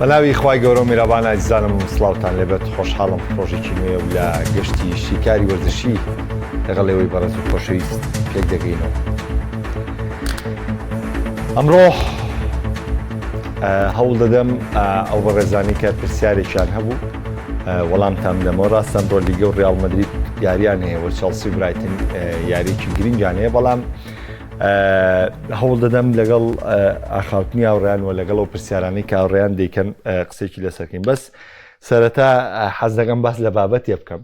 بەناوی خوای گەورە و میرەبان ئازیزانم سڵاوتان لێبێت خۆشحاڵم ڕۆژێکی نوێ و لە گەشتی شیکاری وەرزشی لەگەڵ ئێوەی بەڕێز و خۆشەویست پێک دەگەینەوە ئەمڕۆ هەوڵ دەدەم ئەو بەڕێزانی کە پرسیارێکیان هەبوو وەڵامتان بدەمەوە ڕاستە ئەمڕۆ لیگە و ڕیاڵ مەدرید یاریان هەیە و چێڵسی و برایتن یاریێکی گرنگیان هەیە بەڵام هەوڵ دەدەم لەگەڵ ئاخاوتنی هاوڕیان و لەگەڵ ئەو پرسیارانەی کە هاوڕیان دەیکەن قسێکی لەسەرکەین بەس سەرەتا حەز دەکەم باس لە بابەتێ بکەم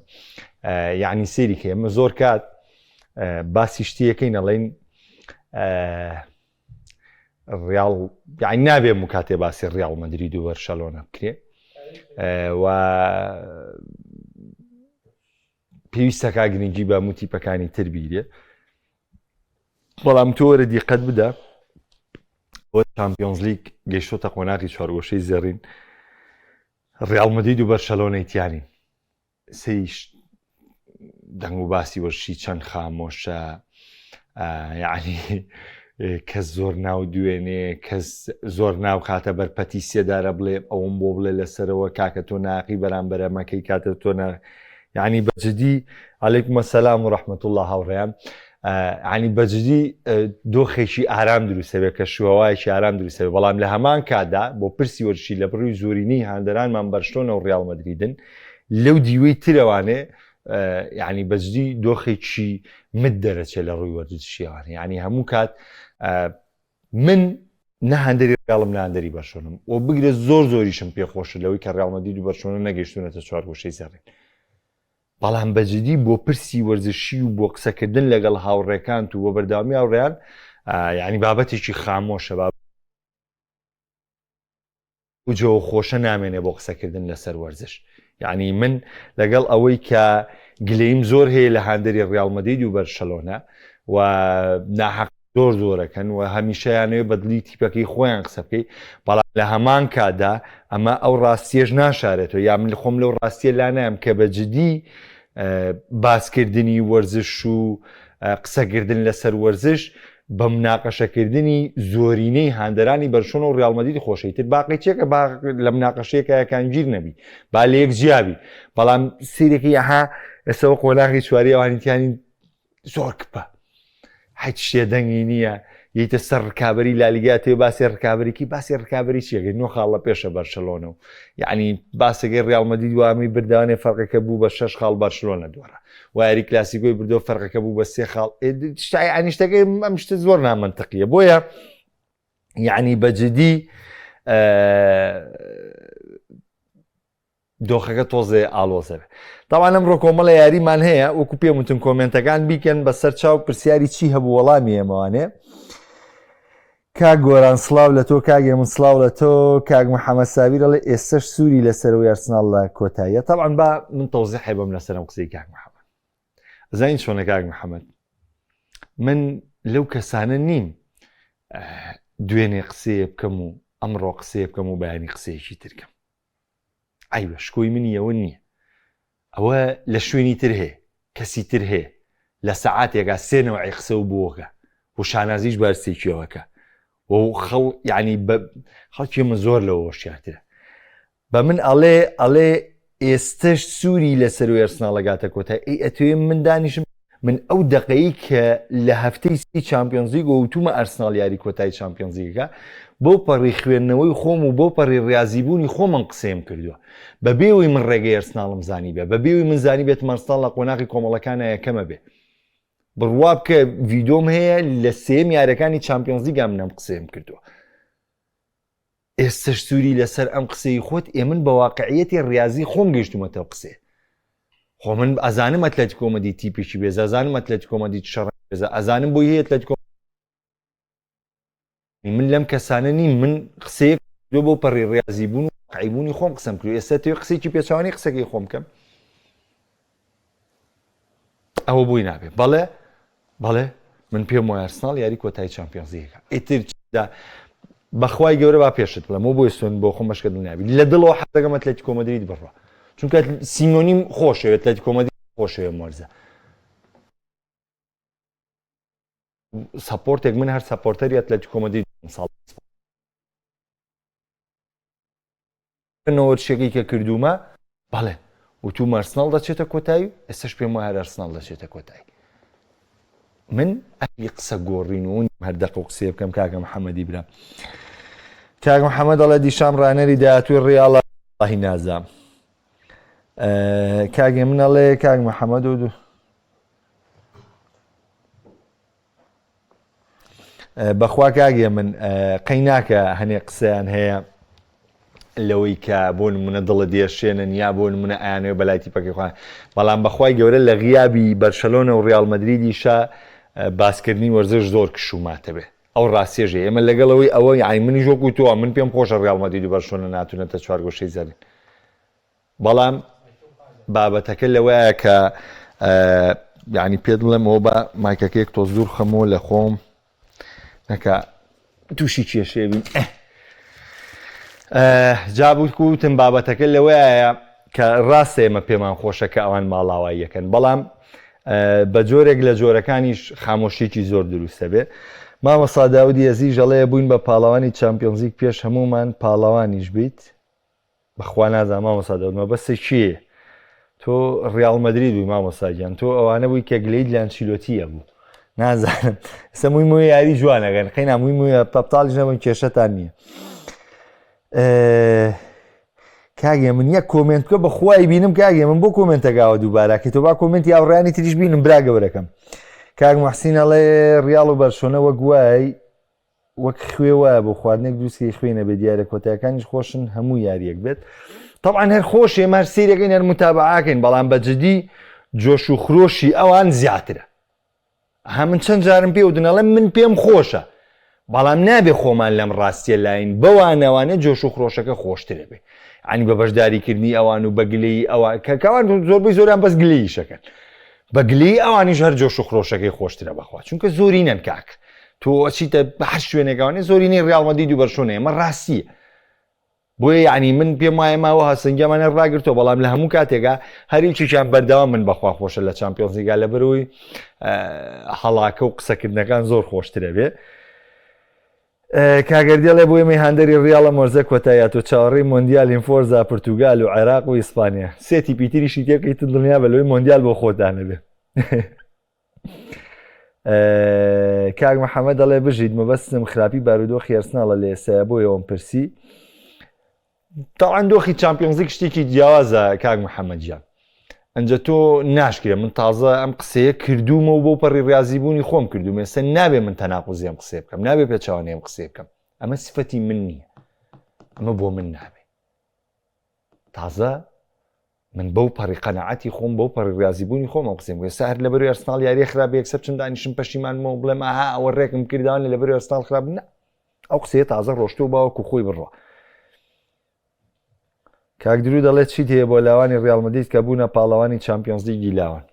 یعنی سێری کە ئێمە زۆر کات باسی شتیەکەی نەڵین ڕیاڵ یعنی نابێ مکاتێ باسی ڕیاڵ مەدرید و بەرشەلۆنە بکرێ و پێویستەکە گرنگی بە موتیپەکانی تر بیرێ بەڵام تۆ وەرە دیقەت بدە بۆ چامپیۆنزلیگ گەیشتۆتە قۆناغی چوارگۆشەی زێڕین ڕیاڵ مەدرید و بەرشەلۆنەی تیانین سەیش دەنگ و باسی وەرشی چەند خامۆشە یعنی کەس زۆر ناو دوێنێ کەس زۆر ناو خاتە بەرپەتی سێدارە بڵێ ئەوم بۆ بڵێ لەسەرەوە کاکە تۆ ناقی بەرامبەرە مەکەی کاتە تۆ نە یعنی بەجددی علیکم السلام و رحمة الله هاوڕێیان عنی بەجددی دۆخێکی ئارام دروستەبێت کە شوهوایەکی ئارام دروستەبێت بەڵام لە هەمان کاتدا بۆ پرسی وەرشی لە بڕی زۆرینەی هاندەرانمان بەرشلۆنە و ڕیاڵ مەدریدن لەو دیوەی ترەوانێ یعنی بەجدی دۆخێکی مت دەرەچێت لە ڕووی وەرزشیەوان یعنی هەموو کات من نە هاندەری ڕیاڵم نە هاندەری بەرشۆنم و بگرە زۆر زۆریشم پێخۆشە لەوەی کە ڕیاڵ مەدرید و بەرشۆنە نەگەیشتونەتە چوارگۆشەی زێڕین بەڵام بەجدی بۆ پرسی وەرزشی و بۆ قسەکردن لەگەڵ هاوڕێکانت و بۆ بەردەوامی هاوڕێیان یعنی بابەتێکی خامۆشە با و جەوە خۆشە نامێنێ بۆ قسەکردن لەسەر وەرزش یعنی من لەگەڵ ئەوەی کە گلەیم زۆر هەیە لە هاندەری ڕیاڵ مەدرید و بەرشەلۆنە و ناحەق زۆر زۆرەکەن و هەمیشەیانەوێ بەدلی تیپەکەی خۆیان قسە بکەی بەڵام لە هەمان کاتدا ئەمە ئەو ڕاستیەش ناشارێتەوە یا من خۆم لەو ڕاستیە لا نایم کە بە جدی باسکردنی وەرزش و قسەکردن لەسەر وەرزش بە مناقەشەکردنی زۆرینەی هاندەرانی بەرشۆنە و ڕیاڵ مەدرید خۆشە ئیتر باقی چێکە با لە مناقەشەیەکایەکان گیر نەبی با لە یەک جیابی بەڵام سیرێکی ئەها ئێسەوە قۆناغی چواری ئەوانی تیانی زۆر کپە هیچ شتێ دەنگی نییە یتە سەر ڕکابی لالیگا تێ باسی ڕکابێکی باسی ڕکابی چیەکەی نۆ خاڵ لە پێشە بەرشەلۆنە و یعنی باسەکەی ڕیاڵ مەدرید وامی بردانێ فەرقەکە بوو بە شش خاڵ بەرشلۆنە دووەرە و یاری کلاسیکۆی بردەوە فەرقەکە بوو بە سێ خاڵ ینی شتەکەی ئەم شتە زۆر نامەنتقیە بۆیە یعنی بەجددی دۆخەکە تۆزێ ئالۆزە بێ تاوان ئەمڕۆ کۆمەڵە یاریمان هەیە وەکو پێم وتن کۆمێنتەکان بیکەن بەسەر چاو پرسیاری چی هەبوو وەڵامی ئێمەوانێ کاک گۆران سڵاو لە تۆ کاک ئێمن سڵاو لە تۆ کاک محەممەد سابیر ئەڵێ ئێستەش سووری لەسەرەوەی ئەرسناڵ لە کۆتاییە تەبعەن با من تەوزیحێ بم لەسەرم قسەی کاک محەممەد زانین چۆنە کاک محەممەد من لەو کەسانە نیم دوێنێ قسەیە بکەم و ئەمڕۆ قسەیە بکەم و بەیانی قسەیەکی ترکەم عەیبە شکۆی منی ئەوە نییە ئەوە لە شوێنی تر هەیە کەسی تر هەیە لە سەعاتێکا سێ نەوعی قسە و بۆکە و شانازیش بەرسێکیەوەکە و خەڵ یعنی خەڵکی من زۆر لەوە هۆشیارترە بە من ئەڵێ ئەڵێ ئێستش سووری لەسەر ئەرسناڵەگاتە کۆتای ئەی ئەتوێ من دانیشم من ئەو دەقەی کە لە هەفتەی سی چامپیۆنزلیگ و وتومە ئەرسناڵ یاری کۆتایی چامپیۆنزلیگەکە بۆ پەڕی خوێندنەوەی خۆم و بۆ پەڕی ڕاضیبوونی خۆمم قسەیم کردووە بە بێوەی من ڕێگەی ئەرسناڵم زانی بێ بە بێوی من زانی بێت ئەرسناڵ لە قۆناغی کۆمەڵەکانە یەکەمە بێ بڕوا بکە ڤیدۆم هەیە لە سێم یارەکانی چامپیۆنزلیگا منم قسەیم کردووە ئێستش سووری لەسەر ئەم قسەی خۆت ئێ من بە واقعیەتی ڕاضی خۆم گەیشتومەتەوە قسێ خۆ من ئەزانم ئەتلەتیکۆ مەدرید تیپێکی بێزە ئەزانم ئەتلەتیکۆ مەدرید شەڕ بێزە ئەزانم بۆی هەیە ئەتلەتیکۆ من لەم کەسانە نیم من قسەیەک دو بۆ پەڕی ڕاضی بوون و واقعیبوونی خۆم قسەم کرد ئێستا تێ قسێکی پێچوانی قسەکەی خۆم بکەم ئەوە بۆی نابێ بەڵێ بەڵێ من پێم وایە ئەرسناڵ یاری کۆتایی چامپیۆنزلیگەکە ئیتر دا بەخوای گەورە با پێشت بڵێم و بۆی سوێن بۆ خۆم بەشکە دڵنیابی لە دڵەوە حەزەکەم ئەتلەتیکۆ مەدرید بڕوا چونکە سیمۆنیم خۆشەوێت ئەتلەتیکۆ مەدرید خۆشەوێ مۆرزە سەپۆرتێک من هەر سەپۆرتەری ئەتلەتیکۆ مەدرید ساڵ. نەوەرشەکەی کە کردوومە بەڵێ وتوومە ئەرسناڵ دەچێتە کۆتایی و ئێستاش پێم وایە هەر ئەرسناڵ دەچێتە کۆتایی. من ئەهلی قسە گۆڕین و نیم هەر دەقە و قسەیە بکەم کاکە محەممەدی برام. کاک محەممەد دەڵێ دیشام ڕانەری داهاتووی ڕیاڵە وەڵاهی نازام. کاک من ئەڵێ کاک محەممەد و بەخوا کاک من قەی ناکە هەنێ قسەیان هەیە لەوەی کە بۆ نمونە دڵە دێشێنن یا بۆ نمونە ئەیانەوە بەلای تیپەکەی خۆیان بەڵام بەخوای گەورە لە غیابی بەرشەلۆنە و ڕیاڵ مەدریدیشە باسکردنی وەرزش زۆر کشوماتە بێ ئەو ڕاستێژێ ئێمە لەگەڵەوەی ئەوە یانی منیش وەکو تۆ من پێم خۆشە ڕیاڵ مەدرید و بەرشۆنە ناتونەتە چوارگۆشەی زەرین بەڵام بابەتەکە لەوەیە کە یعنی پێت بڵێم ئەوە بە مایکەکەیەک تۆز دوور خەمەوە لە خۆم نەکە تووشی کێشەیە بین جابوتکوتم بابەتەکە لەوەیە کە ڕاستە ئێمە پێمان خۆشە کە ئەوان ماڵاواییەکەن بەڵام بە جۆرێک لە جۆرەکانیش خامۆشیکی زۆر دروستە بێ مامۆستا داودی ئەزیز ئەڵێ بووین بە پاڵەوانی چامپیۆنزیک پێش هەمومان پاڵەوانیش بیت بەخوا نازانم مامۆستا داود مەبەستت کێیە تۆ ڕیاڵ مەدرید بووی مامۆستا گیان تۆ ئەوانە بووی کە گلەیت لە ئەنچیلۆتیە بوو نازانم ئێستا مووی مووی یاری جوانەکەن قەینا مووی موویە پەپتاڵیش نەبن کێشەتان نییە کاگێ من یەک کۆمنت بکە بە خوای بینم کاگێ من بۆ کۆمنتەکەوە دووبارەکەی تۆ با کۆمنتی هاوڕیانی تریش بینم برا گەورەکەم کاک محسین ئەڵێ ڕیاڵ و بەرشۆنە وەک وای وەک خوێ وایە بۆ خواردنێک دروستکەی خوێ نەبێت دیارە کۆتایەکانیش خۆشن هەموو یاریەک بێت طبعا هەر خۆش ئێمە هەر سیرەکەین هەر متابعاکەین بەڵام بە جدی جۆش و خرۆشی ئەوان زیاترە ها من چەند جارم پێ ودنەڵێم من پێم خۆشە بەڵام نابێ خۆمان لەم ڕاستیە لاین بەوانەوانە جۆش و خرۆشەکە خۆشترە بێ عنی بە بەشداریکردنی ئەوان و بەگلەی ئەوان کە کەوان زۆربەی زۆریان بەس گلەیشەکەن بە گلەیی ئەوانیش هەر جۆش و خرۆشەکەی خۆشترە بەخوا چونکە زۆرینەن کاک تۆ ئەچیتە هەر شوێنێکەوانێ زۆرینەی ڕیاڵ مەدرید و بەرشۆنە ئێمە ڕاستیە بۆیە یعنی من پێم وایە ماوە هەسەنگیامانە ڕاگرتەوە بەڵام لە هەموو کاتێکا هەریکێکیان بەردەوام من بەخوا خۆشە لە چامپیۆنزیگا لە بەرەوەی هەڵاکە و قسەکردنەکان زۆر خۆشترە بێ کاک گەردی ئەڵێ بۆ ئێمەی هاندەری ڕیاڵ ئەم وەرزە کۆتاییات و چاوەڕێی مۆندیالین فۆرزا پرتوگال و عێراق و ئیسپانیا سێ تیپی تریشی تێ بکەیت دڵنیابە لەوەی مۆندیال بۆ خۆتان نەبێ کاک محەممەد دەڵێ بژیت مەبەستم خراپی بارودۆخی ئەرسناڵە لە ئێستایا بۆ ئێوەم پرسی تاوان دۆخی چمپیۆنزیک شتێکی جیاوازە کاک محەممەد گیان ئەنجە تۆ ناشکرێ من تازە ئەم قسەیە کردوومە و بۆ پەڕی ڕاضی بوونی خۆم کردوم ئێستا نابێ من تەناقوزی ئەم قسەیە بکەم نابێ پێچەوانەی ئەم قسەیە بکەم ئەمە سفەتی من نییە ئەمە بۆ من نابێ تازە من بەو پەڕی قەناعەتی خۆم بەو پەڕی ڕاضی بوونی خۆم ئەم قسەیم ئێستا هەر لەبەر ئەرسناڵ یاریە خراپ یەکسەر بچم دانیشم پەشیمانمەوە بڵێم ئاها ئەوە ڕێکم کردوان لەبەر ئەرسناڵ خراپ نە ئەو قسەیە تازە ڕۆشتووە باوەکو خۆی بڕوا کاک درو دەڵێت چیت هەیە بۆ لاوانی ڕیاڵ مەدرید کە بوونە پاڵەوانی چامپیۆنزلیگی لاوان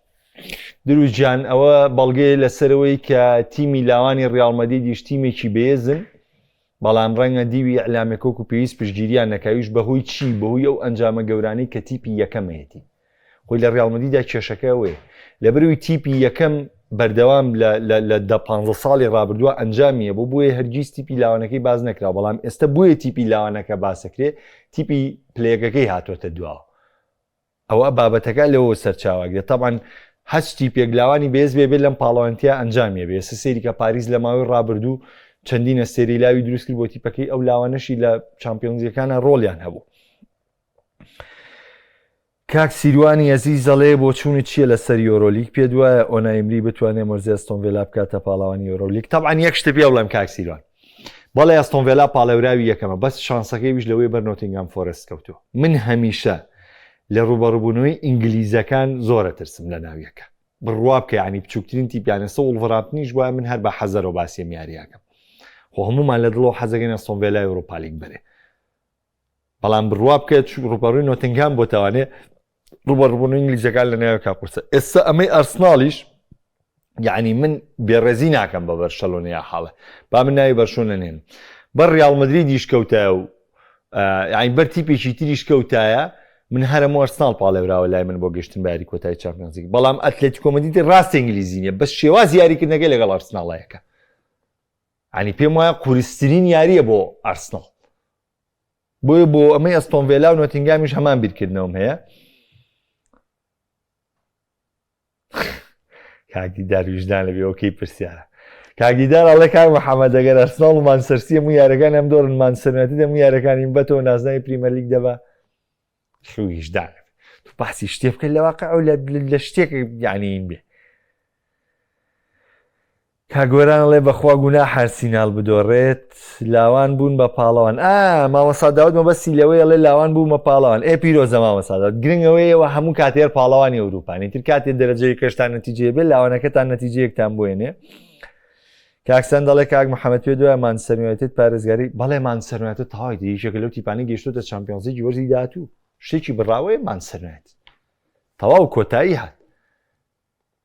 درو گیان ئەوە بەڵگەیە لەسەرەوەی کە تیمی لاوانی ڕیاڵ مەدریدیش تیمێکی بەێزن بەڵام ڕەنگە دیوی ئیعلامێک وەکو پێویست پشتگیریان نەکاویش بەهۆی چی بەهۆی ئەو ئەنجامە گەورانەی کە تیپی یەکەمەیەتی خۆی لە ڕیاڵ مەدریدا کێشەکە ئەوەیە لەبەرئەوەی تیپی یەکەم بەردەوام لە لە لە دە پانزە ساڵی ڕابردووە ئەنجامی هەبوو بۆیە هەرگیز تیپی لاوانەکەی باس نەکرا بەڵام ئێستا بۆیە تیپی لاوانەکە باسەکرێ تیپی پلەیەکەکەی هاتۆتە دواوە ئەوە بابەتەکە لەوە سەرچاوەگرێت تەبعەن هەچ تیپێک لاوانی بێز بێ بێت لەم پاڵەوانتیا ئەنجامیە بێ ئێستا سەیری کە پاریس لە ماوەی ڕابردوو چەندین ئەستێرەی لاوی دروست کرد بۆ تیپەکەی ئەو لاوانەشی لە چامپیۆنزیەکانە ڕۆڵیان هەبوو کاک سیروانی ئەزیز دەڵێ بۆچوونت چییە لەسەر یۆرۆلیگ پێت وایە ئۆنای ئیمری بتوانێ مۆرزی ئەستۆن ڤێلا بکاتە پاڵەوانی یۆرۆلیگ تەبعەن یەک شتە پێ بڵێم کاک سیروان بەڵێ ئەستۆن ڤێلا پاڵێوراوی یەکەمە بەس شانسەکەی ویش لەوەی بەر نۆتینگهام فۆرست کەوتووە من هەمیشە لە ڕووبەڕووبوونەوەی ئینگلیزەکان زۆرە ترسم لە ناویەکە بڕوا بکە یعنی بچووکترین تیپیانە سە وڵڤرامپتنیش وایە من هەر بە حەزەرەوە باسی ئەم یارییەکەم خۆ هەموومان لە دڵەوە حەزەکەین ئەستۆن ڤێلا یۆرۆپالیگ بەرێ بەڵام بڕوا بکە ڕوبەڕووی نۆتنگهام بۆ تاوانێ ڕوبەڕبوون ئینگلیزەکان لە ناوێکا قورسە ئێستا ئەمەی ئەرسناڵیش یعنی من بێڕێزی ناکەم بە بەرشەلۆنە یا حاڵە با من ناوی بەرشۆنە نێن بەر ڕیاڵ مەدریدیش کەوتایە و یعنی بەر تیپێکی تریش کەوتایە من هەرم ئەرسناڵ پاڵێوراوە لای من بۆ گەشتن بە یاری کۆتایی چامپیۆنزلیگ بەڵام ئەتلەتیکۆ مەدریدی ڕاست ئینگلیزی نیە بەس شێوازی یاریکردنەکەی لەگەڵ ئەرسناڵەکە ینی پێم وایە قورسترین یاریە بۆ ئەرسناڵ. بۆیە بۆ ئەمەی ئەستۆن ڤێلا و نۆتینگامیش هەمان بیرکردنەوەم هەیە کاک دیدار ویژدان لەبێ ئۆکەی پرسیارە کاک دیدار ئەڵێ کاک محەممەد ئەگەر ئەرسناڵ و مانچستەر هەموو یارەکان ئەم دۆڕن مانچستەر یونایتد هەموو یارەکانی بەتەوە نازناوی پریمەرلیگ دەبا شو ویژدان تو باسی شتێ بکە لە واقع و لە شتێک یعنی بێ کاک گۆران ئەڵێ بەخوا گوناحە ئەرسیناڵ بدۆڕێت لاوان بوون بە پاڵەوان ئا مامۆستا داود مەبەستی لەوەی ئەڵێ لاوان بوومە پاڵەوان ئێ پیرۆزە مامۆستا داود گرنگ ئەوەیەوە هەموو کاتێر پاڵەوانی ئەوروپانی تر کاتێ دەرەجەی کەشتان نەتیجەیە بێت لاوانەکەتان نەتیجەیەکتان بۆێنێ کاکسان دەڵێ کاک محەممەد پێ دوای مانچستەر یونایتد پارێزگاری بەڵێ مانچستەر یونایتد تەواوی یەکێکە لەو تیپانەی گەیشتۆتە چامپیۆنزلیگی وەرزی داهاتوو شتێکی بڕاوەیە مانچستەر یونایتد تەواو کۆتایی هات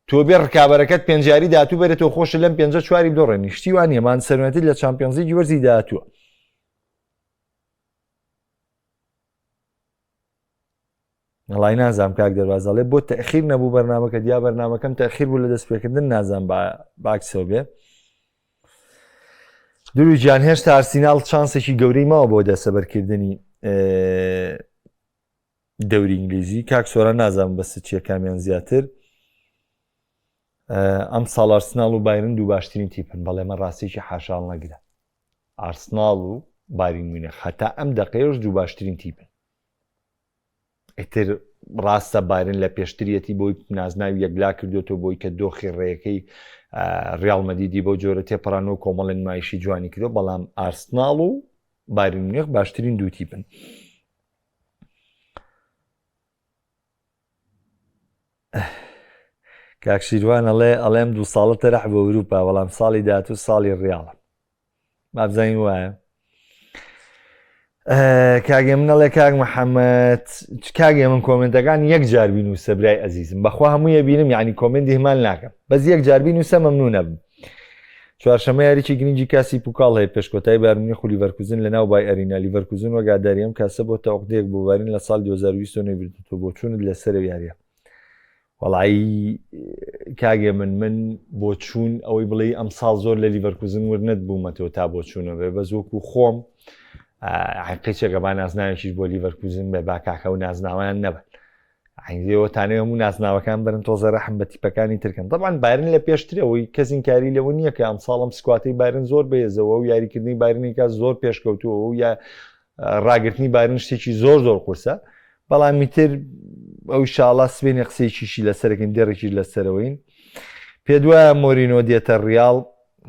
تۆ بێ ڕکابەرەکەت پێنج یاری داهاتوو بەرێ تۆ خۆشت لەم پێنجە چواری بدۆڕێنی شتی وا نییە مانچستەر یونایتد لە چامپیۆنزلیگی وەرزی داهاتووە. وەڵای نازام کاک دەرباز ئەڵێ بۆ تەخیر نەبوو بەرنامەکە دیا بەرنامەکەم تەخیر بوو لە دەستپێکردن نازام باکسەوە بێ درو گیان هێشتا ئارسیناڵ چانسێکی گەورەی ماوە بۆ دەسەبەرکردنی دەوری ئینگلیزی کاک سۆران نازانم بەس چیە کامیان زیاتر ئەم ساڵ ئارسناڵ و بایرن دوو باشترین تیپن بەڵێ مە ڕاستێکی حاشاڵ نەگرە ئارسناڵ و بایرن میونخ هەتا ئەم دەقەیەش دوو باشترین تیپن ئیتر ڕاستە بایرن لە پێشتریەتی بۆی نازناوی یەکلا کردوێتەوە بۆی کە دۆخی ڕێیەکەی ریال مەدیدی بەو جۆرە تێپەڕانەوە کۆمەڵی نمایشی جوانی کردو بەڵام ئارسناڵ و بایرن میونخ باشترین دوو تیپن کاک شیروان ئەڵێ ئەڵێم دوو ساڵە تەرح بۆ ئەوروپا بەڵام ساڵی داهاتوو ساڵی ڕیاڵە مابزانین وایە کاگێ من ئەڵێ کاک محەممەد کاگێ من کۆمنتەکان یەک جار بینوسە برای ئەزیزم بەخوا هەموویە بینم یعنی کۆمنتی همان ناکەم بەس یەک جار بینوسە مەمنونە بم چوارشەممە یاریی گرنگی کاسی پوکاڵ هەیە پێش کۆتایی بایرن میونخ و لیڤەرکوزن لە ناو بای ئەرینا. لیڤەرکوزن وەک ئاداری ئەم کاسە بۆتە عوقدەیەک بۆ بایرن لە ساڵی 2020 نەیبردووتەوە. بۆچوونت لەسەر ئەو یارییە؟ وەڵایی کاک من من بۆچوون ئەوەی بڵێی ئەمساڵ زۆر لە لیڤەرکوزن ورد نەبوومەتەوە تا بۆچوونە بێ بەس وەکو خۆم قیچێکە با نازناوێکیش بۆ لیڤەرکوزن بێ با کاکە و نازناویان نەبن عەینزێوە تانەوێ هەموو نازناوەکان بەرن تۆزە رەحم بە تیپەکانی ترکەن طبعا بایرن لە پێشترەوەی کەس ئینکاری لەوە نییە کە ئەمساڵم squad ەی بایرن زۆر بەهێزەوە و یاریکردنی بایرنێکا زۆر پێشکەوتووە و یا ڕاگرتنی بایرن شتێکی زۆر زۆر قورسە بەڵام میتر ئەو شاڵا سبێنێ قسەیەکیشی لەسەرەکەین دێڕێکیش لەسەرەوەین پێ دوایە مۆرینۆ دێتە ڕیاڵ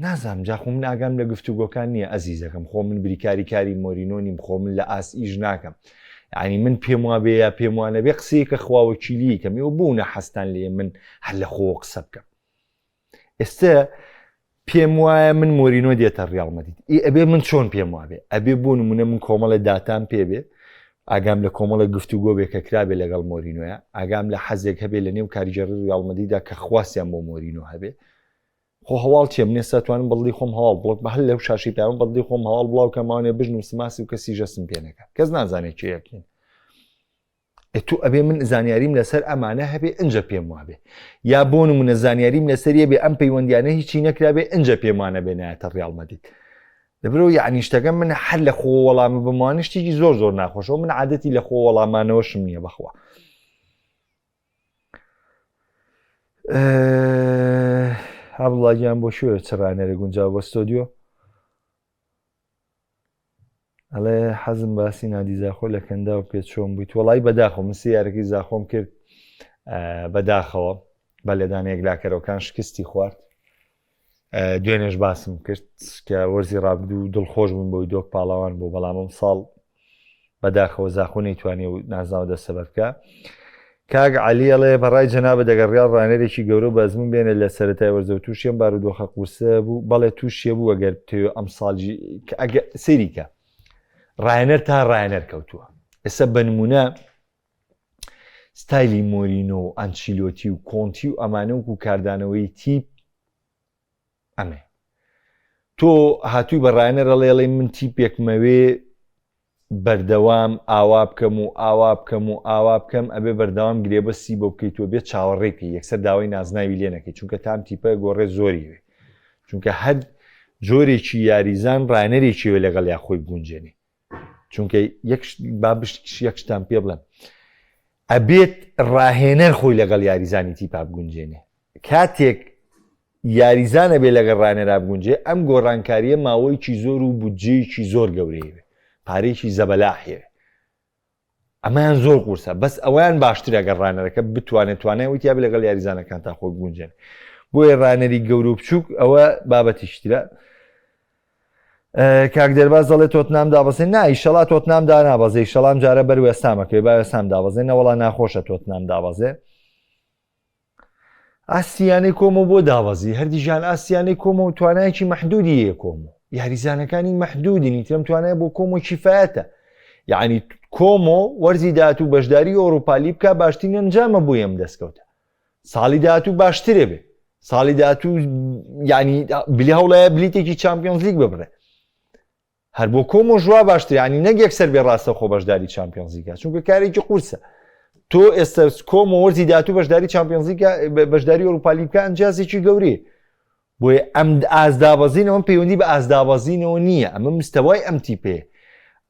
نازانم جا خۆ من ئاگام لە گفتوگۆکان نییە ئەزیزەکەم خۆ من بریکاری کاری مۆرینۆ نیم خۆ من لە ئاست ئیش ناکەم یعنی من پێم وابێ یا پێم وانەبێ قسەیەکە خوا وەکیلی کەم ئێوە بوونە حەستان لێ من هەر لە خۆ قسە بکەم ئێستا پێم وایە من مۆرینۆ دێتە ڕیاڵ مەدید ئی ئەبێ من چۆن پێم وابێ ئەبێ بۆ نمونە من کۆمەڵێ داتام پێ بێ ئاگام لە کۆمەڵێک گفتوگۆ بێ کە کرابێ لەگەڵ مۆرینۆیە ئاگام لە حەزێک هەبێ لە نێو کارگێڕی ڕیاڵ مەدیدا کە خواستیان بۆ مۆرینۆ هەبێ خۆ هەواڵ چیە من ئێستا توانم بەدڵی خۆم هەواڵ بڵۆک بە هەر لەو شاشەی پێم بەدڵی خۆم هەواڵ بڵاو کەمەوانێ بژن و سماسی و کەسی ژەسم پێ نەکە کەس نازانێت کێ یەکین ئێ تو ئەبێ من زانیاریم لەسەر ئەمانە هەبێ ئینجا پێم وابێ یا بۆ نمونە زانیاریم لەسەر یە بێ ئەم پەیوەندیانە هیچی نەکرابێ ئینجا پێم وانە بێ نایەتە ڕیاڵ مەدید لەبرەوە یعنی شتەکە من هەر لە خۆ وەڵامە بموانە شتێکی زۆر زۆر ناخۆشەوە من عادەتی لە خۆ وەڵامانەوەشم نییە بەخوا عەبدوڵا گیان بۆ شوێ چ ڕانەرە گونجاو بۆ ستۆدیۆ ئەڵێ حەزم باسی نادی زاخۆ لە کەندا و پێ چۆن بوویت وەڵی بەداخۆ من سێ یارەکەی زاخۆم کرد بەداخەوە بە لێدانە یەکلاکەرەوەکان شکستی خوارد دوێنێش باسم کرد کە وەرزی ڕابردوو دڵخۆش بوون بۆی دۆک پاڵەوان بوو بەڵام ئەم ساڵ بەداخەوە زاخۆ نەیتوانی و نازناو دەستەبەر بکە کاک علی ئەڵێ بەڕای جەنابە دەگەر ڕیاڵ ڕانەرێکی گەورە و بەزمون بێنێت لە سەرەتای وەرزەوە تووشی ئەم بارودۆخە قورسە بوو بەڵێ تووشیە بوو ئەگەر بتەوێ ئەم ساڵ ئەگە سەیریکە ڕایەنەر تا ڕایەنەر کەوتووە ئێستا بە نمونە ستایلی مۆرینۆ و ئەنچیلۆتی و کۆنتی و ئەمانە وەکو کاردانەوەی تیپ ئەمێ تۆ هاتووی بە ڕایەنەر ئەڵێ من تیپێکمەوێ بەردەوام ئاوا بکەم و ئاوا بکەم و ئاوا بکەم ئەبێ بەردەوام گرێبەستی بۆ بکەیت و بێ چاوەڕێ بکەی یەکسەر داوای نازناوی لێ نەکەی چونکە تام تیپە گۆڕێ زۆری وێ چونکە هەر جۆرێکی یاریزان ڕایەنەرێکی وێ لەگەڵ یا خۆی بگونجێنێ. چونکە یەک با یەک شتان پێ بڵێم ئەبێت ڕاهێنەر خۆی لەگەڵ یاریزانی تیپا بگونجێنێ کاتێک یاریزانە بێ لەگەڵ ڕانێرا بگونجێ ئەم گۆڕانکاریە ماوەیەکی زۆر و بودجەیەکی زۆر گەورەیە پارێکی زەبەلاحێ ئەمەیان زۆر قورسە بەس ئەویان باشترە گەر ڕانەرەکە بتوانێت توانای وتیا لەگەڵ یاریزانەکان تا خۆی بگونجێن بۆیە ڕانەری گەورە و بچووک ئەوە بابەتیشترە کاک دەرباز دەڵێ تۆتنام دابەزێ نا ئیشەڵا تۆتنام دانابەزێ شەڵام جارە بەر وێستامەکەی با وێستام دابەزێ نەوەڵا ناخۆشە تۆتنام دابەزێ ئاستیانەی کۆمۆ بۆ دابەزی هەردیژان ئاستیانەی کۆمۆ و توانایەکی مەحدودی هەیە کۆمۆ یاریزانەکانی مەحدودی نیترم توانای بۆ کۆمۆ کیفایەتە یعنی کۆمۆ وەرزی داات و بەشداری ئەوروپالی بکە باشترین ئەنجامە بۆ ئەم دەستکەوتە ساڵی داات و باشترێ بێ ساڵی داات و ینی بلی هەوڵەیە بلیتێکی چمپیۆنزلیگ ببڕێ هەر بۆ کۆمۆش وا باشتر یانی نەک یەکسەر بێ ڕاستەوخۆ بەشداری چامپیۆنزیکا چونکە کارێکی قورسە تۆ ئێستا کۆمۆ وەرزی داهاتوو بەشداری چامپیۆنزیکا بەشداری ئەوروپالی بکە ئەنجازێکی گەورەیە بۆیە ئەم ئازدابەزینەوە پەیوەندی بە ئازدابەزینەوە نییە ئەمە مستەوای ئەم تیپێ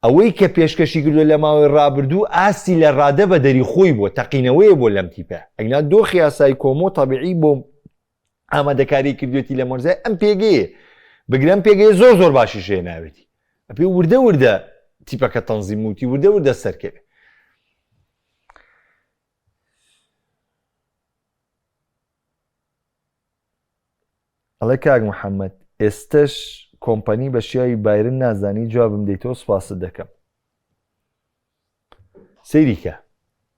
ئەوەی کە پێشکەشی کردو لە ماوەی ڕابردوو ئاستی لە ڕادە بە دەری خۆی بووە تەقینەوەیە بۆ لەم تیپە ئەگنا دۆخی یاسای کۆمۆ تەبیعی بۆ ئامادەکاری کردوێتی لە مۆرزای ئەم پێگەیە بگرم پێگەیە زۆر زۆر باشی شێ ناوێتی ئەپێ وردە وردە تیپەکە تەنزیم وتی وردە وردە سەرکەوێ ئەڵێ کاک محەممەد ئێستش کۆمپەنی بە شیاوی بایرن نازانی جوابم دەیتەوە سوپاست دەکەم سەیریکە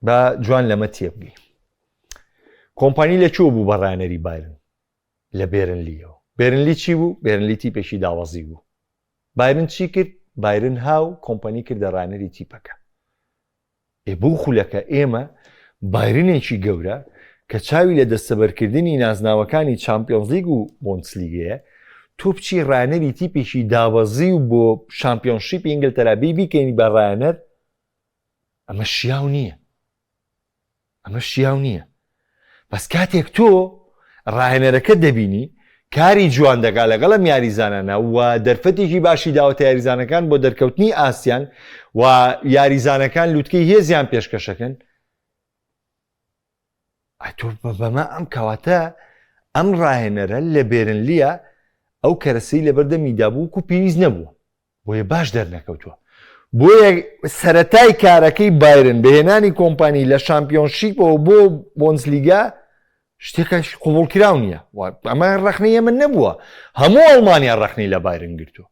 با جوان لەمە تێبگەی کۆمپانی لە کوێ بوو بە ڕانەری بایرن لە بێرنلیەوە بێرنلی چی بوو بێرنلی تیپێکی داوەزی بوو بایرن چی کرد بایرن هاو کۆمپانی کردە ڕانەری تیپەکە ئێ بۆ خولەکە ئێمە بایرنێکی گەورە کە چاوی لە دەستەبەرکردنی نازناوەکانی چامپیۆنزلیگ و بۆندسلیگەیە تۆ بچی ڕانەری تیپێکی دابەزی و بۆ شامپیۆنشیپی ئینگلتەرا بی بیکەین بە ڕانەر ئەمە شیاو نییە ئەمە شیاو نییە بەس کاتێک تۆ ڕاهێنەرەکە دەبینی کاری جوان دەکا لەگەڵ ئەم یاریزانانە و دەرفەتێکی باشی داوەتە یاریزانەکان بۆ دەرکەوتنی ئاستیان و یاریزانەکان لوتکەی هێزیان پێشکەشەکەن تۆ بەمە ئەم کەواتە ئەم ڕاهێنەرە لە بێرنلیە ئەو کەرەسەی لەبەردەمی دابوو و پێویست نەبوو بۆیە باش دەرنەکەوتووە. بۆیە سەرەتای کارەکەی بایرن بەهێنانی کۆمپانی لە شامپیۆنشیپەوە بۆ بۆندسلیگا شتێکش قبوڵکراو نییە ئەمە ڕەخنەی ئێمە نەبووە هەموو ئەڵمانیا ڕەخنەی لە بایرن گرتووە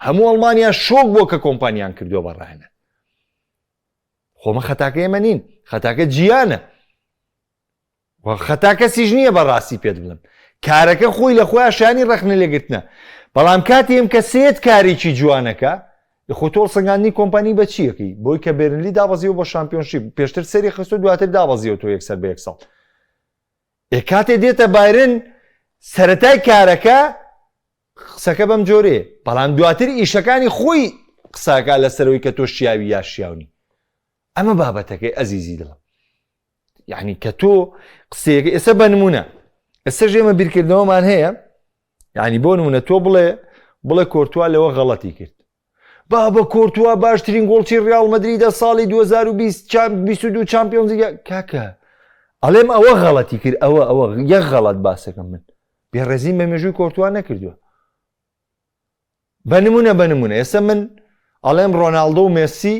هەموو ئەڵمانیا شۆک بووە کە کۆمپانیان کردووە بە ڕاهێنەر خۆمە خەتاکە ئێمە نین خەتاکە جیانە و خەتا کەسیش نییە بە ڕاستی پێت بڵێم کارەکە خۆی لە خۆیان شانی ڕەخنە لێگرتنە بەڵام کاتی ئەم کە سێت کارێکی جوانەکە خۆ تۆ سنگاندنی کۆمپانی بە چیەکەی بۆی کە بێرنلی دابەزیەوە بۆ شامپیۆنشیپ پێشتر سەری خستو دواتر دابەزیەوە تۆ یەکسەر بە یەک ساڵ ئێ کاتێ دێتە بایرن سەرەتای کارەکە قسەکە بەم جۆرەیە بەڵام دواتر ئیشەکانی خۆی قساکە لەسەرەوەی کە تۆ شیاوی یا شیاونی ئەمە بابەتەکەی ئەزیزی دڵم یعنی کە تۆ قسەیەکە ئێستا بە نمونە ئێستا ئێمە بیرکردنەوەمان هەیە یعنی بۆ نمونە تۆ بڵێ بڵێ کۆرتوا لەوە غەڵەتی کرد بابە کۆرتوا باشترین گۆڵچی ڕیاڵ مەدریدە ساڵی 2022 چمپیۆنزی کاکە ئەڵێم ئەوە غەڵەتی کرد ئەوە ئەوە یەک غەڵەت باسەکەم من بێڕێزیم بە مێژووی کۆرتوا نەکردووە بە نمونە بە نمونە ئێستا من ئەڵێم ڕۆناڵدۆ و مێسی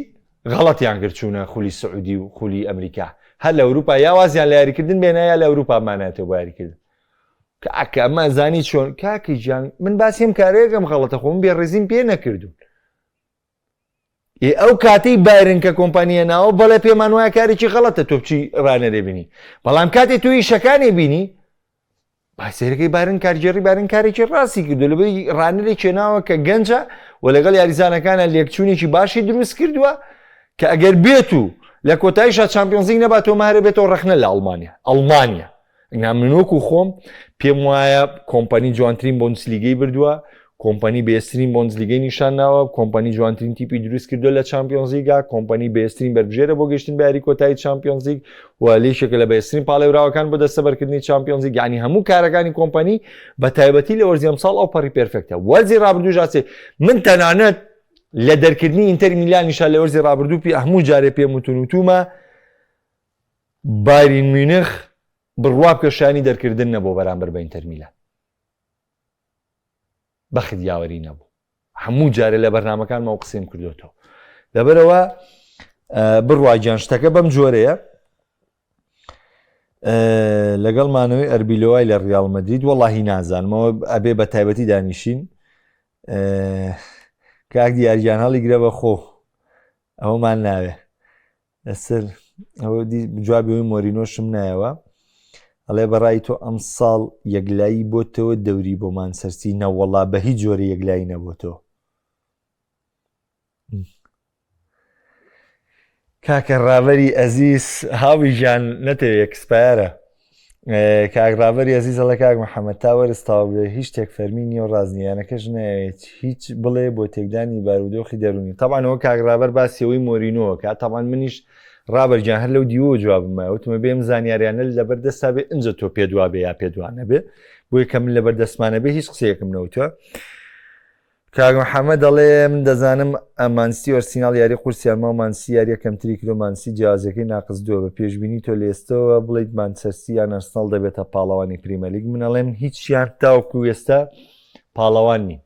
غەڵەتیان کرد چوونە خولی سعودی و خولی ئەمریکا هەر لە ئەوروپا یا وازیان لە یاریکردن بێنە یا لە ئەوروپا مانایەتەوە بۆ یاریکردن کاکە ئەمە زانی چۆن کاکی گیان من باسی ئەم کارەیەکەم غەڵەتە خۆم بێڕێزیم پێ نەکردوون ئێ ئەو کاتەی بایرن کە کۆمپانیە ناوە بەڵێ پێمان وایە کارێکی غەڵەتە تۆ بچی ڕانەرێ بینی بەڵام کاتێ تۆ ئیشەکانی بینی باسێرەکەی بارن کارگێڕی بارن کارێکی ڕاستی کردو لەبەری ڕانەرێک چێناوە کە گەنجە و لەگەڵ یاریزانەکانە لێکچوونێکی باشی دروست کردووە کە ئەگەر بێت و لە کۆتاییشا چمپیۆنزیگ نەباتەوە مەهرە بێتەوە ڕەخنە لە ئەڵمانیا ئەڵمانیا نا من وەکو خۆم پێم وایە کۆمپانی جوانترین بۆندسلیگەی بردووە کۆمپانی بێسترین بۆندسلیگەی نیشان ناوە کۆمپانی جوانترین تیپی دروست کردو لە چمپیۆنزیگا کۆمپانی بێسترین بەربژێرە بۆ گەشتن بە یاری کۆتایی چمپیۆنزیگ و لێشێکە لە بەێسترین پاڵێوراوەکان بۆ دەستەبەرکردنی چمپیۆنزیگ یعنی هەموو کارەکانی کۆمپانی بە تایبەتی لە وەرزی ئەمساڵ ئەو پەڕی perfect ە وەرزی ڕابردوو ژاسێ من تەنانەت. لە دەرکردنی ئینتەر میلانیشا لە وەرزی ڕابردوو پێ هەموو جارێ پێم وتون وتومە بایرن میونخ بڕوا بکە شایانی دەرکردن نەبوو بەرامبەر بە ئینتەر میلان. بەخت یاوەری نەبوو هەموو جارێ لە بەرنمەکانمەوە قسەیم کردوێتەوە لەبەرەوە بڕوا گیان شتەکە بەم جۆرەیە لەگەڵ مانەوەی ئەربیلۆوای لە ڕیاڵ مەدرید وەڵاهی نازانمەوە ئەبێ بە تایبەتی دانیشین کاک دیارگیان هەڵی گرە بە خۆ ئەومان ناوێ لەسەر ئەوە جوابی ئەوی مۆرینۆشم نایەوە ئەڵێ بەڕای تۆ ئەم ساڵ یەکلایی بۆتەوە دەوری بۆ مانسەرسی نەوەڵا بە هیچ جۆرە یەکلایی نەبۆتەوە کاکە ڕابەری ئەزیز هاوی گیان نەتەوێ expire ە کاک ڕابەری ئەزیز ئەڵێ کاک محەممەد تا وەرز تەواو بێ هیچ شتێک فەرمی نییە و ڕاست نییە یانەکەش نایەوێت هیچ بڵێ بۆ تێکدانی بارودۆخی دەروونی تەبعەن ئەوە کاک ڕابەر باسی ئەوەی مۆرینۆ کە تەبعەن منیش ڕابەر گیان هەر لەو دیوە جوابم مایە وتمە بێم زانیاریانە لەبەر دەستا بێ ئینجا تۆ پێ دوا بێ یا پێ دوا نەبێ بۆیە کە من لەبەر دەستمانە بێ هیچ قسەیەکم نەوتوە کاک محەممەد دەڵێ من دەزانم مان سیتی و ئەرسیناڵ یاری قورسیان ماو مان سیتی یاریە کەمتری کرد و مان سیتی جیاوازیەکەی ناقس دووە بە پێشبینی تۆ لە ئێستەوە بڵیت مانچستەر سیتی یان ئەرسناڵ دەبێتە پاڵەوانی پریمەرلیگ من ئەڵێم هیچیان تاوەکو ئێستا پاڵەوان نین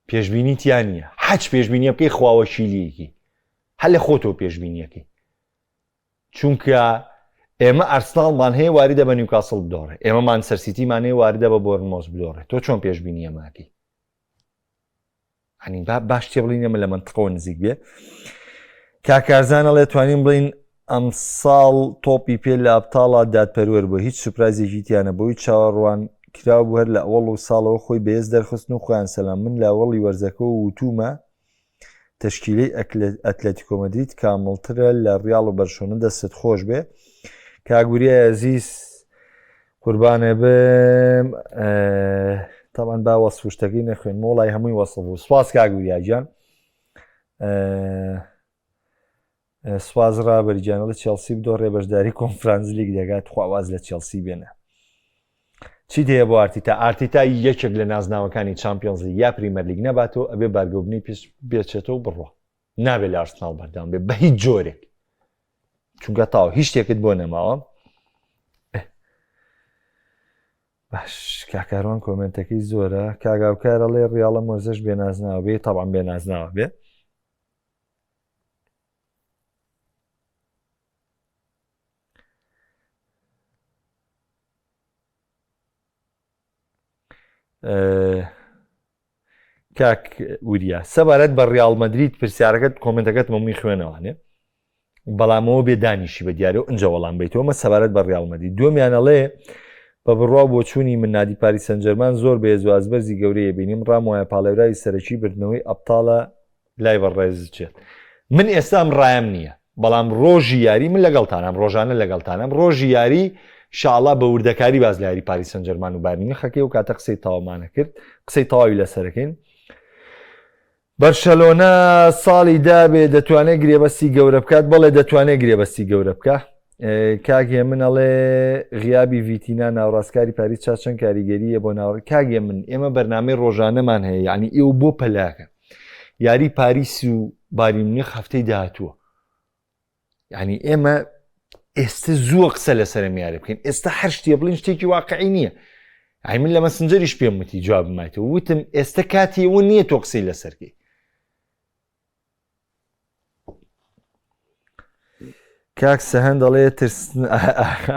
پێشبینی تیا نییە حەج پێشبینیە بکەی خواوەکیلیەکی هەر لە خۆتەوە پێشبینیەکەی چونکە ئێمە ئەرسناڵمان هەیە واریدە بە نیوکاسڵ بدۆڕێ ئێمە مانچستەر سیتیمان هەیە واریدە بە بۆرنمۆس بدۆڕێ تۆ چۆن پێشبینی ئەماکەی ینی با باش تێ بڵین ئێمە لە منطقەوە نزیک بێ کاکارزان ئەڵێ توانین بڵین ئەمساڵ تۆپی پێ لە ئەبتاڵا دادپەروەر بوو هیچ surprise ێکی تیانە بۆی چاوەڕوان کراو بوو هەر لە ئەوەڵ و ساڵەوە خۆی بەهێز دەرخستن و خۆیان سەلام من لە ئەوەڵی وەرزەکەەوە وتومە تەشکیلەی ئەتلەتیکۆ مەدرید کامڵترە لە ڕیاڵ و بەرشۆنە دەستت خۆش بێ کاگوریای ئەزیز قوربانێ بم تاوان با وەسف شتەکەی نەخوێن مۆڵای هەمووی وەسف بوو سپاس کاگوریا گیان سپاس ڕابەر گیانەڵە چێڵسی بدۆڕێ بەشداری کۆنفرانس لیگ دەگات خواواز لە چێڵسی بێنە چیت هەیە بۆ ئارتیتا؟ ئارتیتا یەکێک لە نازناوەکانی چامپیۆنزلیگ یا پریمەرلیگ نەباتەوە ئەبێ بارگەوبنەی پێش بێچێتەوە و بڕوا نابێت لە ئارسناڵ بەردەوام بێ بە هیچ جۆرێک چونکە تاو هیچ شتێکت بۆ نەماوە باش کاکاروان کۆمنتەکەی زۆرە کاگاوکارەڵێ ڕیاڵە مۆزەش بێنازناوە بێ تاوان بێنازناوە بێ کاک وریا سەبارەت بە ڕیاڵ مەدرید پرسیارەکەت کۆمنتەکەت مەمووی خوێنەوانێ بەڵامەوە بێ دانیشی بە دیارە و ئەجا وەڵام بیتەوەمە سەبارەت بە ڕیاڵ مەدرید دومیانەڵێ بە بڕوا بۆچوونی من نادی پاریس سەنجەرمان زۆر بەهێز و ئازبەرزی گەورەیە بینیم ڕام وایە پاڵێوراوی سەرەکی بردنەوەی ئەبتاڵە لای بەڕێز چێت من ئێستا ئەم ڕایم نییە بەڵام ڕۆژی یاری من لەگەڵتانم ڕۆژانە لەگەڵتانم ڕۆژی یاری شاڵا بە وردەکاری باز لە یاری پاریس سەنجەرمان و بایرن میونخەکەی و کاتە قسەی تەواومانە کرد قسەی تەواوی لەسەرەکەین بەرشەلۆنە ساڵی دابێ دەتوانێت گرێبەستی گەورە بکات بەڵێ دەتوانێت گرێبەستی گەورە بکە کاک هێمن ئەڵێ غیابی ڤیتینا ناوڕاستکاری پاریس چا چەند کاریگەریە بۆ ناوڕ کاک هێمن ئێمە بەرنامەی ڕۆژانەمان هەیە یعنی ئێوە بۆ پەلاکە یاری پاریس و بایرن میونخ هەفتەی داهاتووە یعنی ئێمە ئێستا زووە قسە لەسەر میارە بکەین ئێستا هەر شتێ بڵین شتێکی واقعی نییە ئەی من لە مەسنجەریش پێم وتی جواب مایتەوە وتم ئێستا کاتی ئەوە نییە تۆ قسەی لەسەرکەی کاک سەهەند دەڵێ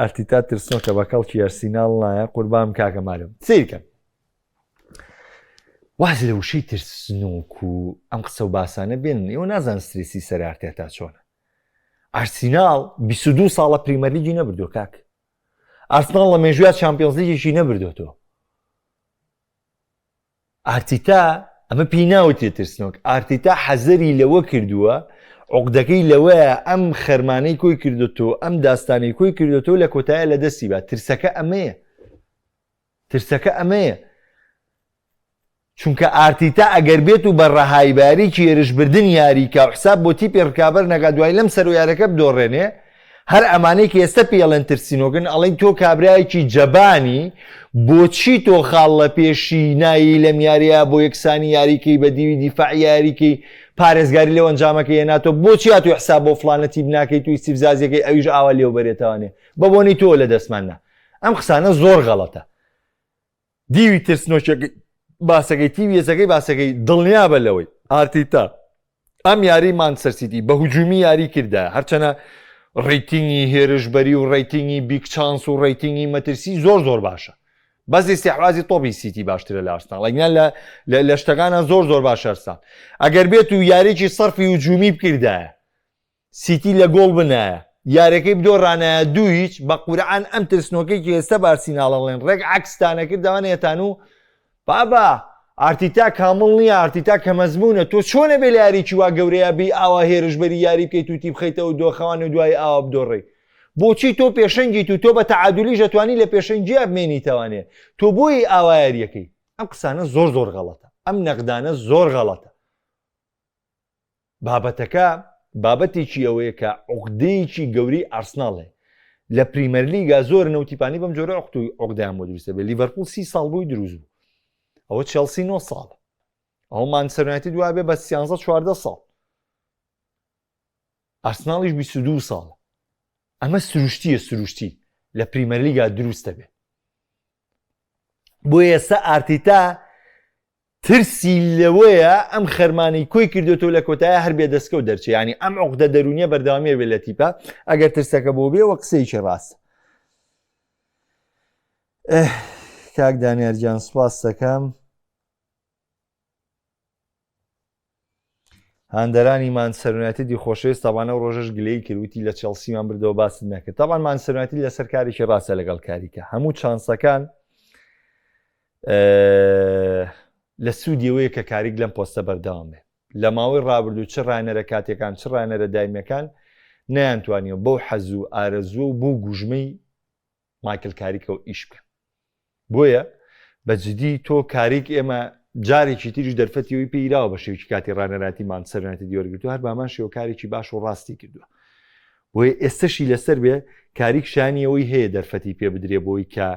ئارتیتا ترسنۆکە بە کەڵکی ئەرسیناڵ نایە قوربان کاکە مالم سیرکەم واز لە وشەی ترسنۆک و ئەم قسە و باسانە بێن ئێوە نازان سترێسی سەر ئارتێتا چۆنە ئارسیناڵ 22 ساڵە پریمەرلیگی نەبردووە کاک ئارسناڵ لە مێژویا چامپیۆنزلیگێکی نەبردوێتەوە ئارتیتا ئەمە پێی ناوترێت ترسنۆک ئارتیتا حەزەری لەوە کردووە عقدەکەی لەوەیە ئەم خەرمانەی کۆی کردوتەوە ئەم داستانەی کۆی کردوتەوە لە کۆتایە لە دەستی با ترسەکە ئەمەیە ترسەکە ئەمەیە چونکە ئارتیتا ئەگەر بێت و بە ڕەهایباریکی هێرشبردن یاریکا و حساب بۆ تیپی ڕکابەر نەکا دوای لەم سەر و یارەکە بدۆڕێنێ هەر ئەمانەی کە ئێستا پێی ئەڵێن ترسینۆکن ئەڵێن تۆ کابرایەکی جەبانی بۆچی تۆ خاڵ لە پێشی نایی لەم یاریە بۆ یەکسانی یاریکەی بە دیوی دیفاع یاریکەی. پارێزگاری لەو ئەنجامەکەی هێناتەوە بۆچی هاتووی حساب بۆ فڵانە تیپ ناکەیت و ئیستیفزازیەکەی ئەویش ئاوا لێو بەرێتەوانێ بە بۆنەی تۆ لە دەستمان نا ئەم قسانە زۆر غەڵەتە دیوی ترسنۆکیەکەی باسەکەی تیوی یەزەکەی باسەکەی دڵنیابە لەوەی ئارتیتا ئەم یاری مانچستەر سیتی بە هجومی یاری کردە هەرچەنە rating ی هێرشبەری و rating ی big chance و rating ی مەترسی زۆر زۆر باشە بەس ئیستیحوازی تۆپی سیتی باشترە لە ئارسناڵ ئەگینا لە لە شتەکانە زۆر زۆر باش ئەرسناڵ ئەگەر بێت و یاریی سەرفی هجومی بکردایە سیتی لە گۆڵ بنایە یارەکەی بدۆڕانایە دوو هیچ بە قورعان ئەم ترسنۆکەی کە ئێستا بە ئارسیناڵەڵێن ڕێک عەکستانە کردەوە نێتان و بابا ئارتیتا کامڵ نییە ئارتیتا کە مەزمونە تۆ چۆنە بێ لە یاریی وا گەورەیە بی ئاوا هێرشبەری یاری بکەیت و تی بخەیتەوە دۆخەوان و دوای ئاوا بدۆڕێی بۆچی تۆ پێشەنگیت و تۆ بە تەعادولیش ئەتوانی لە پێشەنگیا بمێنیتەوانێ تۆ بۆیی ئاوا یاریەکەی ئەم قسانە زۆر زۆر غەڵەتە ئەم نەقدانە زۆر غەڵەتە بابەتەکە بابەتێکی ئەوەیە کە عقدەیەکی گەورەی ئارسناڵ هەیە لە پریمەرلیگا زۆر نەوتیپانی بەم جۆرە عقد و عقدەیان بۆ دروستە بێ لیڤەرپوڵ سی ساڵ بووی دروست بوو ئەوە چێڵسی 9 ساڵ ئەوە مانچستەر یونایتد وا بێ بە 13 14 ساڵ ئارسناڵیش 22 ساڵ ئەمە سروشتیە سروشتی لە پریمەرلیگا دروستە بێ بۆ ئێستا ئارتیتا ترسی لەوەیە ئەم خەرمانەی کۆی کردوێتەوە لە کۆتایە هەر بێ دەستکەوت دەرچێ ینی ئەم عقدە دەرونیە بەردەوامیە بێ لە تیپە ئەگەر ترسەکە بۆ بێ وە قسەیەکی ڕاست کاک دانیار گیان سپاس دەکەم هاندەرانی مانچستەر یونایتدی خۆشەویست تاوانە و ڕۆژەش گلەی کرد وتی لە چێڵسیمان بردەوە باست نەکرد تاوان مانچستەر یونایتد لەسەر کارێکی ڕاستە لەگەڵ کاریکە هەموو چانسەکان لە سوودیەوەیە کە کاریک لەم پۆستە بەردەوام بێ لە ماوەی ڕابردوو چ ڕانەرە کاتیەکان چ ڕانەرە دایمەکان نەیانتوانیوە بەو حەز و ئارەزوو و بۆ گوژمەی مایکل کاریکەوە ئیش بکەن بۆیە بە جدی تۆ کاریک ئێمە جارێکی تریش دەرفەتی ئەوی پێیراوە بە شێوکی کاتی ڕانەراتی مانچستەر یونایتدی وەرگرتووە هەر بامان شێوە کارێکی باش و ڕاستی کردووە بۆیە ئێستەشی لەسەر بێ کاریک شانی ئەوەی هەیە دەرفەتی پێ بدرێ بۆی کە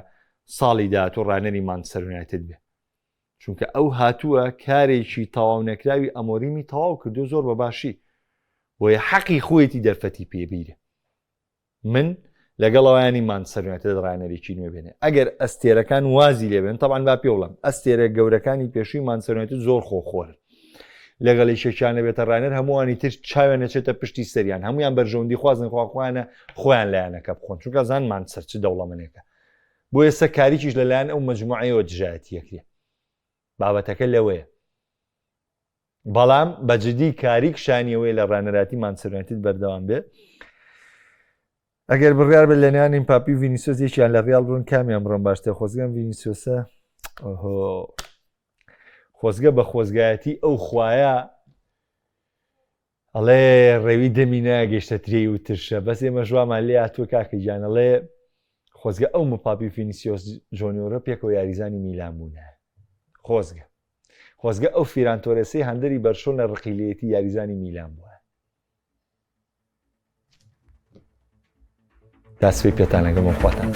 ساڵی داهاتوو ڕانەری مانچستەر یونایتد بێ چونکە ئەو هاتووە کارێکی تەواو نەکراوی ئەمۆریمی تەواو کردو زۆر بە باشی بۆیە حەقی خۆیەتی دەرفەتی پێبیرێ من لەگەڵ ئەوانی مانچستەر یونایتد ڕاهێنەرێکی نوێ بێنێ ئەگەر ئەستێرەکان وازی لێبێن تەبعەن با پێ بڵێم ئەستێرە گەورەکانی پێشووی مانچستەر یونایتد زۆر خۆخۆرن لەگەڵ یەکێکیان نەبێتە ڕاهێنەر هەمووانی تر چاویان نەچێتە پشتی سەریان هەمویان بەرژەوەندی خوازن خوا خۆیانە خۆیان لایەنەکە بخۆن چونکە زان مانچستەر چ دەوڵەمەنێکە بۆ ئێستا کاریکیش لەلایەن ئەو مەجموعەیەوە دژایەتیەکرێ بابەتەکە لەوەیە بەڵام بە جدی کاریک شانیەوەی لە ڕانەراتی مانچستەر یونایتد بەردەوام بێ ئەگەر بڕیار بێت لە نێوان ئیمپاپی و ڤینیسیۆس یەکیان لە ڕیاڵ بڕۆن کامیان بڕۆن باشتر خۆزگەم ڤینیسیۆسە ئۆهۆ خۆزگە بە خۆزگایەتی ئەو خوایە ئەڵێ ڕێوی دەمی ناگەشتە ترێی و ترشە بەس ئێمە ژوامان لێ هاتووە کاکە گیان ئەڵێ خۆزگە ئەو مپاپی و فینیسیۆس جۆنیۆرە پێکەوە یاریزانی میلان بوونە خۆزگە خۆزگە ئەو فیران تۆرێسەی هەندەری بەرشۆنە ڕقی لێیەتی یاریزانی میلان بووە. تا سبەی پێتان ئەگەم و خواتان.